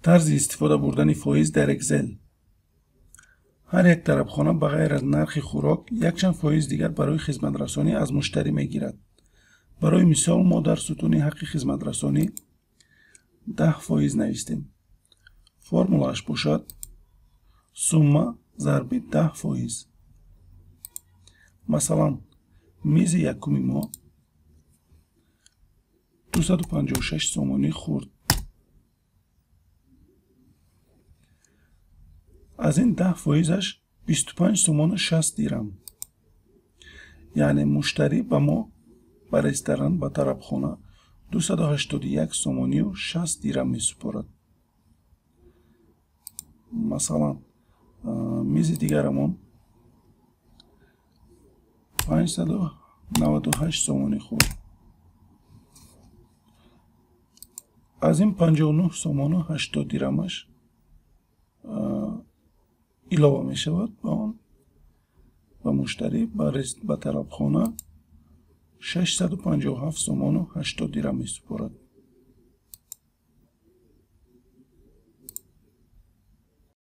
Тарзи истифода бурдани фоиз дар Excel. Ҳар як тарабхона ба ғайр аз нархи хӯрок якчанд фоиз дигар барои хизматрасонӣ аз муштарӣ мегирад. Барои мисол, мо дар сутуни ҳаққи хизматрасонӣ 10% навистем. Формулааш бошад сумма зарби 10%. Масалан, мизи якуми мо 256 сомонӣ хӯрд. Аз ин 10%-аш 25 сомону 60 дирам. Яъне муштарӣ ба мо, ба ресторан, ба тарабхона 281 сомонию 60 дирам месупорад. Масалан, мизи дигарамон 598 сомонӣ хӯрд. Аз ин 59 сомону 80 дирамаш илова мешавад ба он ва муштарӣ ба тарабхона 657 сомону 80 дирам месупорад.